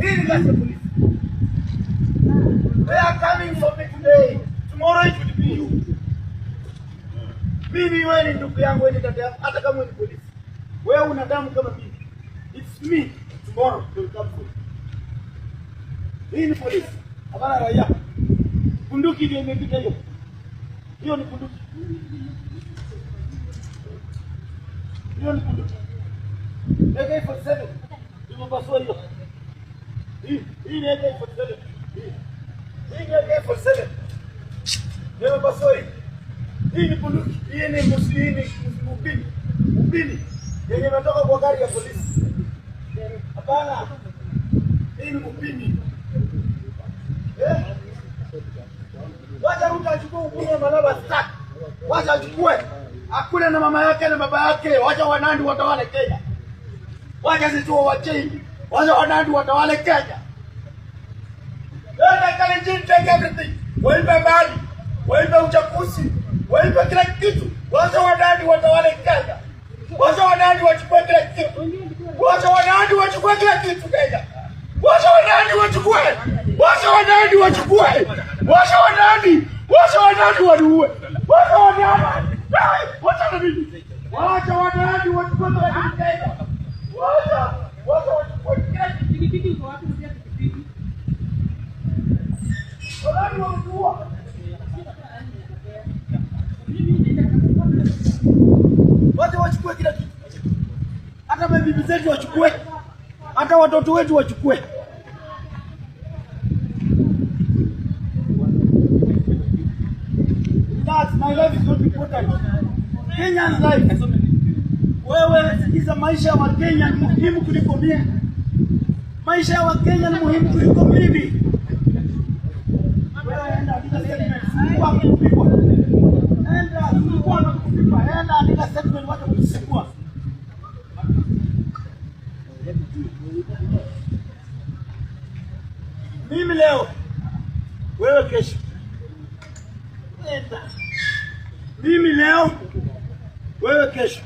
Hii ni kazi ya polisi. They are coming for me today. Tomorrow it will be you. Mimi wewe ni ndugu yangu, wewe ni dada yangu, hata kama wewe ni polisi. Wewe una damu kama mimi. It's me. Tomorrow they will come for you. Hii ni polisi. Hapana raia. Bunduki ndio imepita hiyo. Hiyo ni bunduki. Hiyo ni bunduki. AK47. Imepasua hiyo. Hii ni AK47. Hii. Hii ni AK47. Nimepasua hii. Hii ni bunduki. Hii ni upini. Upini yenye imetoka kwa gari ya polisi. Hapana. Hii ni upini. Eh? Wacha Ruto achukue ubunge wa Malaba sitaki. Wacha achukue. Akule na mama yake na baba yake. Wacha Wanandi watawale Kenya. Wacha sisi wawachingi. Wacha Wanandi watawale Kenya. Let the Kalenjin take everything. Waipe mali, waipe uchaguzi, waipe kila kitu. Wacha Wanandi watawale Kenya. Wacha Wanandi wachukue kila kitu. Wacha Wanandi wachukue kila kitu Kenya. Wacha Wanandi wachukue. Wacha Wanandi wachukue. Wacha Wanandi. Wacha Wanandi waniue. Wacha Wanandi. Wacha na mimi. Wacha Wanandi wachukue kila kitu Kenya. Wacha. Wacha wachukue kila kitu. Pikipiki uko wapi? Pia pikipiki. Wanandi wametuua. Wacha wachukue kila kitu. Hata mabibi zetu wachukue, hata watoto wetu wachukue. That's my life is not important. Kenyan life. Wewe sikiza, maisha ya Wakenya ni muhimu kuliko mimi. Maisha ya Wakenya ni muhimu kuliko mimi. Wewe enda andika statement, fungua kupigwa. Enda fungua na kupigwa. Enda andika statement, wacha kutusumbua. Mimi leo, wewe kesho. Enda. Mimi leo, wewe kesho.